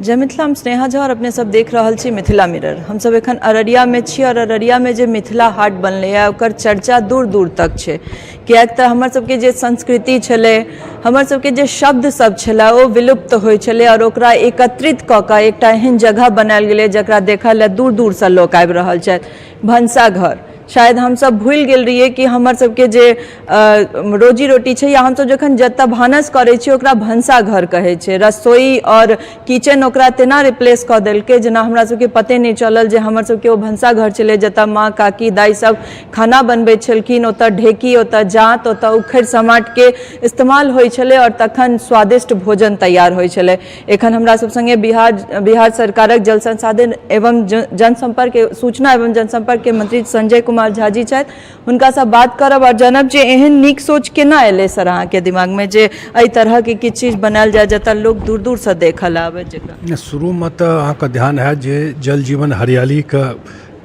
जय मिथिला, हम स्नेहा झा और अपने सब देख रहल छी मिथिला मिरर। हमसब एखन अररियामे छी और अररियामे जे मिथिला हाट बनलैए ओकर चर्चा दूर दूर तक छै, किएक तऽ हमर सबके जे संस्कृति छलै, हमर सबके जे शब्द सब छलै ओ विलुप्त होइ छलै और ओकरा एकत्रित कऽ कऽ एकटा एहन जगह बनायल गेलै जकरा देखऽ लए दूर दूरसँ लोक आबि रहल छथि। भनसाघर शायद हमसब भूलि गेल रहियै कि हमर सबके जे रोजी रोटी छै या हमसब जखन जतऽ भानस करै छियै ओकरा भनसाघर कहै छै। रसोई आओर किचन ओकरा तेना रिप्लेस कऽ देलकै जेना हमरा सबके पते नहि चलल जे हमर सबके ओ भनसाघर छलै जतऽ माँ, काकी, दाइ सब खाना बनबै छलखिन। ओतऽ ढेकी, ओतऽ जाँत, ओतऽ उखड़ि समाटके इस्तेमाल होइ छलै आओर तखन स्वादिष्ट भोजन तैयार होइ छलै। एखन हमरा सब संगे बिहार बिहार सरकारक जल संसाधन एवं जनसंपर्क, सूचना एवं जनसंपर्क के मंत्री संजय कुमार झा जी छथि। हुनकासँ बात करब आओर जानब जे एहन नीक सोच केना एलै सर अहाँके दिमागमे जे एहि तरहके किछु चीज बनायल जाय जतऽ लोक दूर दूरसँ देखऽ लए आबै जकरा। शुरूमे तऽ अहाँके ध्यान हैत जे जल जीवन हरियालीके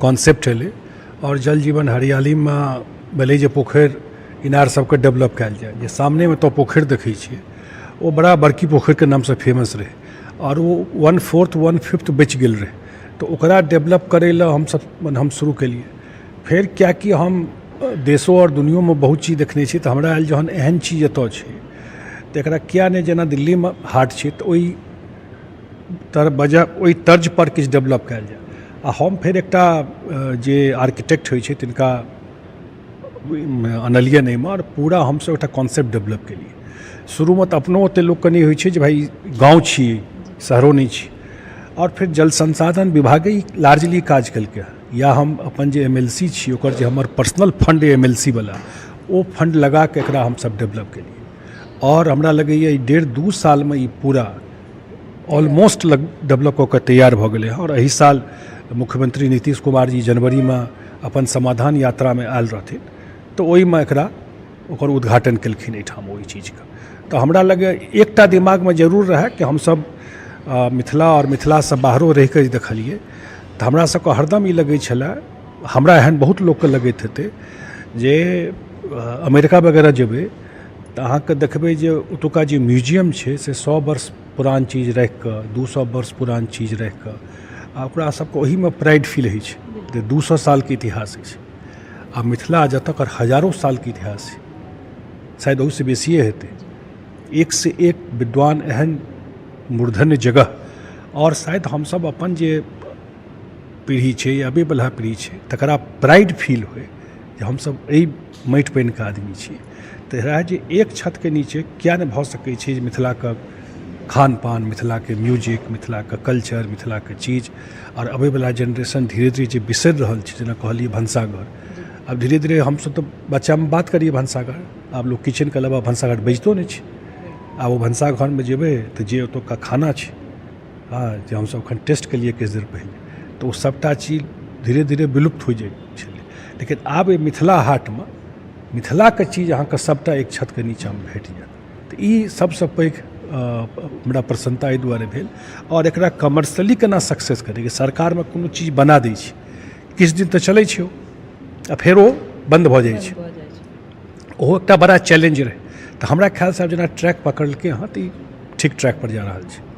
कॉन्सेप्ट एलै आओर जल जीवन हरियालीमे भेलै जे पोखरि इनार सबके डेवलप कयल जाय। जे सामनेमे तऽ पोखरि देखै छियै ओ बड़ा बड़की पोखरिके नामसँ फेमस रहै आओर ओ 1/4 1/5 बचि गेल रहै, तऽ ओकरा डेवलप करै लए हमसब मने हम शुरू केलियै। फेर किएकि हम देशो आओर दुनिओमे बहुत चीज देखने छी, तऽ हमरा आयल जहन एहन चीज एतऽ छै तऽ एकरा किए नहि, जेना दिल्लीमे हाट छै तऽ ओहि तर वजह ओहि तर्जपर किछु डेवलप कयल जाय। आ हम फेर एकटा जे आर्किटेक्ट होइ छै तिनका अनलियनि एहिमे आओर पूरा हमसब एकटा कॉन्सेप्ट डेवलप केलियै। शुरूमे तऽ अपनो ओतेक लोकके नहि होइ छै जे भाइ गाँव छी, शहरो नहि छी। आओर फेर जल संसाधन विभागे लार्जली काज केलकै हँ, या हम अपन जे एम एल सी छी ओकर जे हमर personal fund M L C वला ओ फण्ड लगाकऽ एकरा हमसब डेवलप केलियै। आओर हमरा लगैए ई 1.5-2 सालमे ई पूरा ऑलमोस्ट लग डेवलप कऽ कऽ तैयार भऽ गेलै हँ। आओर एहि साल मुख्यमंत्री नीतीश कुमार जी जनवरीमे अपन समाधान यात्रामे आयल रहथिन तऽ ओहिमे एकरा ओकर उद्घाटन केलखिन एहिठाम ओहि चीजके। तऽ हमरा लगैए एकटा दिमागमे जरूर रहए कि हमसब मिथिला आओर मिथिलासँ बाहरो रहिकऽ जे देखलियै तऽ हमरा सबके हरदम ई लगै छलए, हमरा एहन बहुत लोकके लगैत हेतै जे अमेरिका वगैरह जेबै तऽ अहाँके देखबै जे ओतुका जे म्यूजियम छै से 100 वर्ष पुरान चीज राखिकऽ, 200 वर्ष पुरान चीज राखिकऽ, आ ओकरा सबके ओहिमे प्राइड फील होइ छै जे 200 सालके इतिहास अछि। आ मिथिला जतऽ हजारो सालके इतिहास छै, शायद ओहिसँ बेसिए हेतै, एकसँ एक विद्वान एहन मूर्धन्य जगह। आओर शायद हमसब अपन जे पीढ़ी छै या अबैवला पीढ़ी छै तकरा प्राइड फील होइ जे हमसब एहि माटि पानिके आदमी छी। तऽ रहए जे एक छतके नीचे किए नहि भऽ सकै छै जे मिथिलाके खान पान, मिथिलाके म्यूजिक, मिथिलाके कल्चर, मिथिलाके चीज। आओर अबैवला जेनरेशन धीरे धीरे जे बिसरि रहल छै, जेना कहलियै भनसाघर, आब धीरे धीरे हमसब तऽ बच्चामे बात करियै भनसाघर, आब लोक किचनके अलावा भनसाघर बजितो नहि छै। आब ओ भनसाघरमे जेबै तऽ जे ओतुका खाना छै, हँ, जे हमसब एखन टेस्ट केलियै किछु देर पहिले, तऽ ओ सभटा चीज धीरे धीरे विलुप्त होइ जाइ छलै। लेकिन आब एहि मिथिला हाटमे मिथिलाके चीज अहाँके सभटा एक छतके नीचाँमे भेट जायत। तऽ ई सबसँ पैघ हमरा प्रसन्नता एहि दुआरे भेल। आओर एकरा कमर्शियली केना सक्सेस करैके, सरकारमे कोनो चीज बना दै छै, किछु दिन तऽ चलै छै ओ आ फेर ओ बन्द भऽ जाइ छै, ओहो एकटा बड़ा चैलेंज रहै। तऽ हमरा ख्यालसँ आब जेना ट्रैक पकड़लकै हँ तऽ ई ठीक ट्रैक पर जा रहल छै।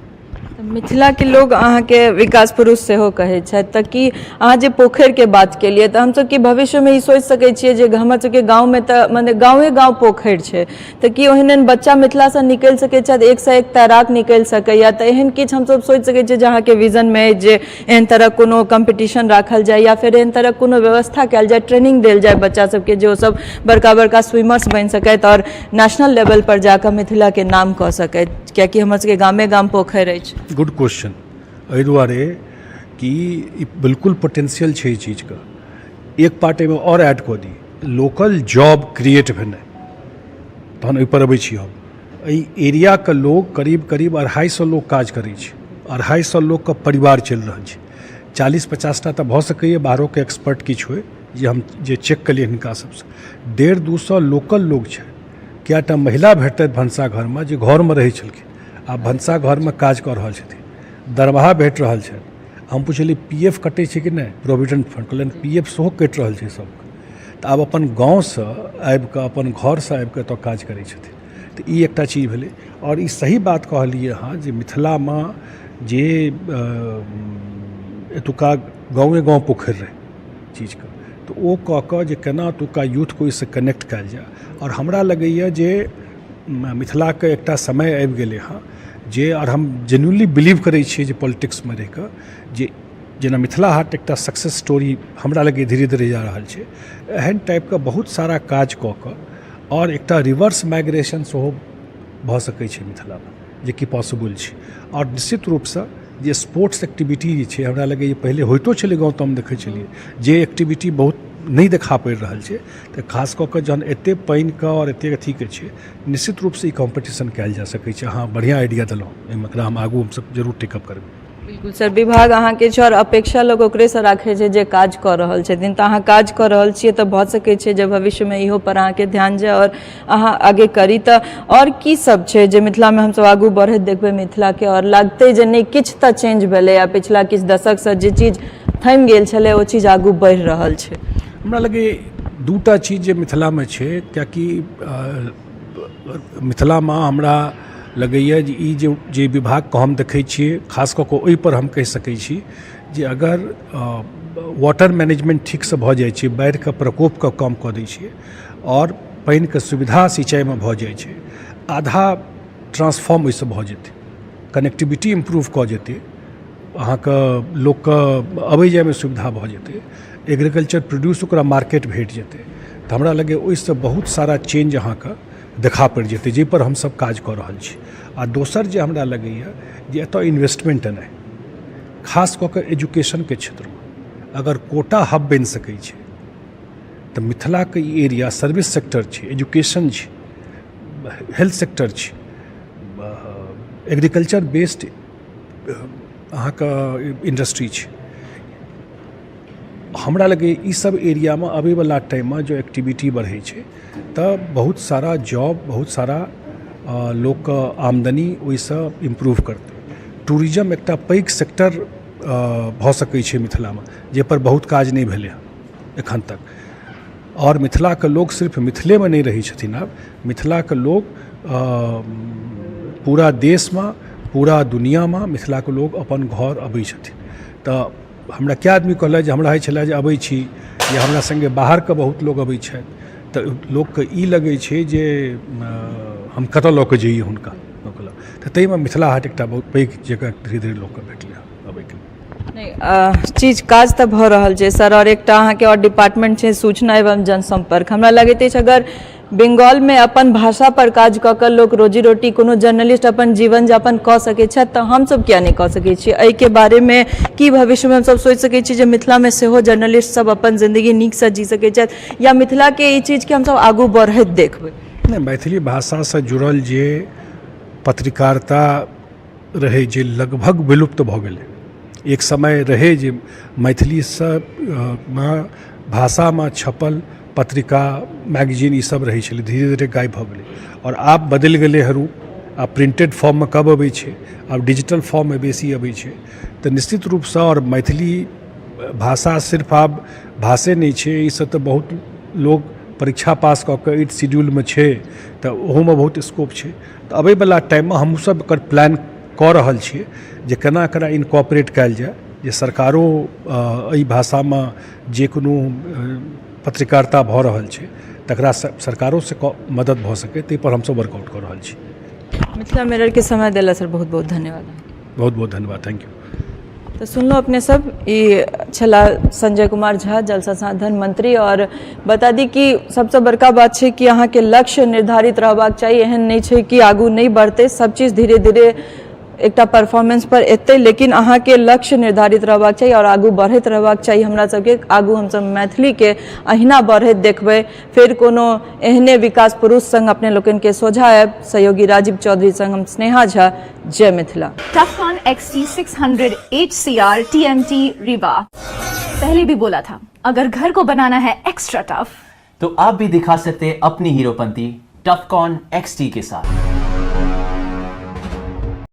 मिथिलाके लोग अहाँके विकास पुरुष सेहो कहै छथि, तऽ की अहाँ जे पोखरिके बात केलियै तऽ हमसब की भविष्यमे ई सोचि सकै छियै जे हमर सबके गाँवमे तऽ मने गाँवे गाँव पोखरि छै, तऽ की ओहन एहन बच्चा मिथिलासँ निकलि सकै छथि, एकसँ एक तैराक निकलि सकैए? तऽ एहन किछु हमसब सोचि सकै छियै जे अहाँके विजनमे अछि जे एहन तरहक कोनो कम्पीटिशन राखल जाय या फेर एहन तरहक कोनो व्यवस्था कयल जाय, ट्रेनिंग देल जाय बच्चा सबके जे ओसब बड़का बड़का स्विमर्स बनि सकथि आओर नेशनल लेवल पर जाकऽ मिथिलाके नाम कऽ सकथि, कियाकि हमर सबके गामे गाम पोखरि अछि। Good question. एहि दुआरे कि ई बिल्कुल पोटेंशियल छै एहि चीजके। एक पार्ट एहिमे आओर ऐड कऽ दी, लोकल जॉब क्रिएट भेनाइ, तहन ओहिपर अबै छी हम। एहि एरियाके लोक करीब करीब 250 लोक काज करै छै, 250 लोकके परिवार चलि रहल छै। 40-50टा तऽ भऽ सकैए बाहरोके एक्सपर्ट किछु होइ, जे हम जे चेक केलियै हिनका सबसँ, 150-200 लोकल लोक छै। कएटा महिला भेटतथि भनसाघरमे जे घरमे रहै छलखिन, आब भनसाघरमे काज कऽ रहल छथिन, दरमाहा भेट रहल छनि। हम पुछलियै पी एफ कटै छै कि नहि, प्रोविडेंट फंड, कहलनि पी एफ सेहो कटि रहल छै सबके। तऽ आब अपन गाँवसँ आबिकऽ, अपन घरसँ आबिकऽ एतऽ काज करै छथिन। तऽ ई एकटा चीज भेलै। आओर ई सही बात कहलियै अहाँ जे मिथिलामे जे एतुका गाँवे गाँव पोखरि रहै चीजके, तऽ ओ कऽ कऽ जे केना एतुका यूथके ओहिसँ कनेक्ट कयल जाय। आओर हमरा लगैए जे मिथिलाके एकटा समय आबि गेलै हँ जे, आओर हम जेन्युनली बिलीव करै छियै जे पॉलिटिक्समे रहि कऽ जे जेना मिथिला हाट एकटा सक्सेस स्टोरी हमरा लगैए धीरे धीरे जा रहल छै, एहन टाइपके बहुत सारा काज कऽ कऽ आओर एकटा रिवर्स माइग्रेशन सेहो भऽ सकै छै मिथिलामे, जेकि पॉसिबल छै। आओर निश्चित रूपसँ जे स्पोर्ट्स एक्टिविटी जे छै, हमरा लगैए पहिले होइतो छलै गाँव ताँवमे देखै छलियै जे एक्टिविटी बहुत नहि देखा पड़ि रहल छै। तऽ खास कऽ कऽ जहन एतेक पानिके आओर एतेक अथीके छै, निश्चित रूपसँ ई कॉम्पिटिशन कयल जा सकै छै। अहाँ बढ़िआँ आइडिया देलहुँ एहिमे, एकरा हम आगू हमसब जरूर टेकअप करबै। बिल्कुल सर, विभाग अहाँके छै आओर अपेक्षा लोक ओकरेसँ राखै छै जे काज कऽ रहल छथिन। तऽ अहाँ काज कऽ रहल छियै तऽ भऽ सकै छै जे भविष्यमे इहो पर अहाँके ध्यान जाय आओर अहाँ आगे करी। तऽ आओर की सब छै जे मिथिलामे हमसब आगू बढ़ैत देखबै मिथिलाके, आओर लगतै जे नहि किछु तऽ चेंज भेलै आ पिछला किछु दशकसँ जे चीज थमि गेल छलै ओ चीज आगू बढ़ि रहल छै? हमरा लगैए दूटा चीज जे मिथिलामे छै, कियाकि मिथिलामे हमरा लगैए जे ई जे जे विभागके हम देखै छियै, खास कऽ कऽ ओहिपर हम कहि सकै छी जे अगर वाटर मैनेजमेन्ट ठीकसँ भऽ जाइ छै, बाढ़िके प्रकोपके कम कऽ दै छियै आओर पानिके सुविधा सिंचाइमे भऽ जाइ छै, आधा ट्रांसफॉर्म ओहिसँ भऽ जेतै, कनेक्टिविटी इम्प्रूव कऽ जेतै, अहाँके लोकके अबै जाइमे सुविधा भऽ जेतै, एग्रीकल्चर प्रोड्यूस ओकरा मार्केट भेट जेतै, तऽ हमरा लगैए ओहिसँ बहुत सारा चेंज अहाँके देखा पड़ि जेतै, जाहिपर हमसब काज कऽ रहल छी। आ दोसर जे हमरा लगैए जे एतऽ इन्वेस्टमेन्ट एनाइ, खास कऽ कऽ एजुकेशनके क्षेत्रमे अगर कोटा हब बनि सकै छै तऽ मिथिलाके ई एरिया सर्विस सेक्टर छै, एजुकेशन छै, हेल्थ सेक्टर छै, एग्रीकल्चर बेस्ड अहाँके इंडस्ट्री छै। हमरा लगैए ई सब एरियामे अबैवला टाइममे जँ एक्टिविटी बढ़ै छै तऽ बहुत सारा जॉब, बहुत सारा लोकके आमदनी ओहिसँ इम्प्रूव करतै। टूरिज्म एकटा पैघ सेक्टर भऽ सकै छै मिथिलामे, जाहिपर बहुत काज नहि भेलै हँ एखन तक। आओर मिथिलाके लोक सिर्फ मिथिलेमे नहि रहै छथिन, आब मिथिलाके लोक पूरा देशमे, पूरा दुनिआँमे मिथिलाके लोक अपन घर अबै छथिन। तऽ हमरा कए आदमी कहलथि जे हमरा होइ छलै जे अबै छी या हमरा सङ्गे बाहरके बहुत लोक अबै छथि, तऽ लोकके ई लगै छै जे हम कतऽ लऽ कऽ जइए हुनका, तऽ ताहिमे मिथिला हाट एकटा बहुत पैघ जगह धीरे धीरे लोकके भेटलै हँ अबैके। नहि, चीज काज तऽ भऽ रहल छै सर। आओर एकटा अहाँके आओर डिपार्टमेंट छै सूचना एवं जनसम्पर्क। हमरा लगैत अछि अगर बंगालमे अपन भाषा पर काज कऽ कऽ लोक रोजी रोटी, कोनो जर्नलिस्ट अपन जीवन यापन कऽ सकैत छथि, तऽ हमसब किया नहि कऽ सकैत छी? एहिके बारेमे की भविष्यमे हमसब सोचि सकैत छी जे मिथिलामे सेहो जर्नलिस्ट सब अपन जिन्दगी नीकसँ जी सकैत छथि, या मिथिलाके ई चीजके हमसब आगू बढ़ैत देखबै? नहि, मैथिली भाषासँ जुड़ल जे पत्रकारिता रहै जे लगभग विलुप्त भऽ गेलै। एक समय रहै जे मैथिलीसँ मे भाषामे छपल पत्रिका, मैगजीन ईसब रहै छलै, धीरे धीरे गायब भऽ गेलै। आओर आब बदलि गेलै हँ रूप, आब प्रिन्टेड फॉर्ममे कम अबै छै, आब डिजिटल फॉर्ममे बेसी अबै छै। तऽ निश्चित रूपसँ आओर मैथिली भाषा सिर्फ आब भाषे नहि छै, एहिसँ तऽ बहुत लोक परीक्षा पास कऽ कऽ एट शेड्यूलमे छै, तऽ ओहूमे बहुत स्कोप छै। तऽ अबैवला टाइममे हमहूँसब एकर प्लान कऽ रहल छियै जे केना एकरा इनकॉपरेट कयल जाय, जे सरकारो एहि भाषामे जे कोनो पत्रकारिता भऽ रहल छै तकरा सरकारोसँ मदद भऽ सकै, ताहिपर हमसब वर्कआउट कऽ रहल छी। मिथिला मिररके समय देला सर, बहुत बहुत धन्यवाद। बहुत बहुत धन्यवाद, thank you. तऽ सुनलहुँ अपने सब, ई छला संजय कुमार झा, जल संसाधन मंत्री। और बता दी कि सबसँ बड़का बात छै कि अहाँके लक्ष्य निर्धारित रहबाक चाही। एहन नहि छै कि आगू नहि बढ़तै, सब चीज धीरे धीरे एकटा परफॉर्मेंस पर एतै, लेकिन अहाँके लक्ष्य निर्धारित रहबाक चाही और आगू बढ़ैत रहबाक चाही। हमरा सबके आगू हमसब मैथिलीके अहिना बढ़ैत देखबै। फेर कोनो एहने विकास पुरुष संग अपने लोकनिके सोझा आयब। सहयोगी राजीव चौधरी संग हम स्नेहा झा, जय Mithila. Tufcon XT600 HCR TMT Rewa। पहले भी बोला था, अगर घर को बनाना है एक्स्ट्रा टफ तो आप भी दिखा सकते हैं अपनी हीरोपंती टफकॉन XT के साथ।